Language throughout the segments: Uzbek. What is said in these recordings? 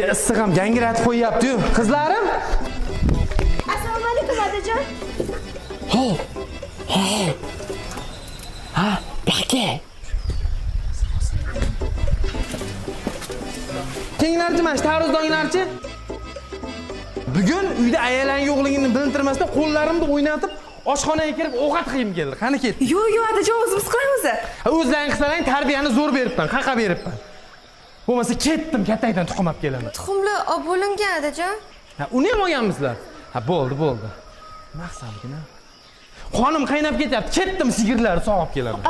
Issiq ham yangiratib qo'yyapti-yu. Qizlarim. Assalomu alaykum otajon. Ho. Ho. Ha, baka. Kenglarchi mana shu tarvuzdonglarchi. Bugun uyda ayalang yo'qligini bilintirmasdan qo'llarimni o'ynatib oshxonaga kirib ovqat qilgim keldi. Qani ket. Yo'q, yo'q, otajon, o'zimiz qilamiz. O'zlaring qilsalaring tarbiyani zo'r beribman, qaqa beribman. Bo'lmasa ketdim, kattagidan tuxum olib kelaman. Tuxumlar olib bo'lingan otajon. Ha, uni ham olganmisizlar? Ha, bo'ldi, bo'ldi. Nima qilsamkin? Qonim qaynab ketyapti. Ketdim, sigirlarni sog'ib kelaman.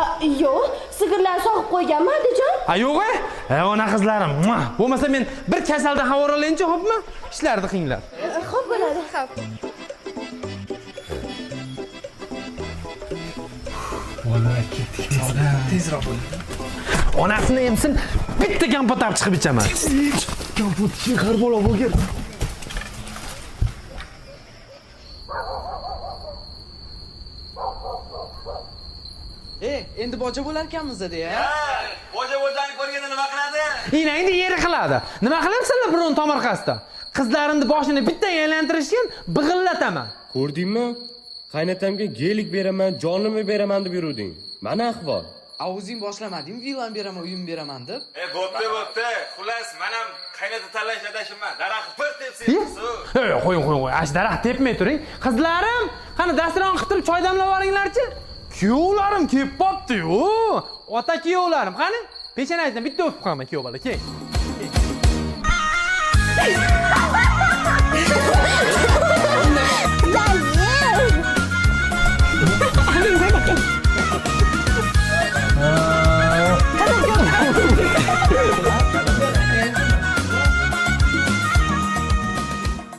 Yo'q, sigirlarni sog'ib qo'yganman otajon. Ha, yo'q-a? Ha, ona qizlarim. Bo'lmasa men bir kasaldan xabar olayinchi, xo'pmi? Ishlarni qilinglar. Xo'p bo'ladi, xo'p. Vallahi ketdik. Tezroq bo'ling. Onasini emsin, bitta kompot olib chiqib ichaman. Kompot iching har bola bo'lgan. Endi boja bo'lar ekanmiz deya. Boja bojani ko'rganda nima qiladi? Enangni yeri qiladi. Nima qilyapsanlar birovning tomorqasida? Qizlarimni boshini bitta aylantirishgan big'illataman. Ko'rdingmi? Qaynatamga gelik beraman, jonimni beraman deb yuruvding. Mana ahvol. O'zing boshlamading, villam beraman, uyim beraman deb. Bo'pti, bo'pti. Xullas, men ham qaynota tanlash adashimman. Daraxt bir tepsa. Ey, qo'ying, qo'ying, qo'ying. Ash daraxt tepmay turing. Qizlarim, qani dasturxon qilib turib choy damlab oringlarchi. Kuyovlarim kelib qopti-yu. Ota kuyovlarim, qani? Peshonasidan bitta o'pib qo'yaman kuyov bola, keling.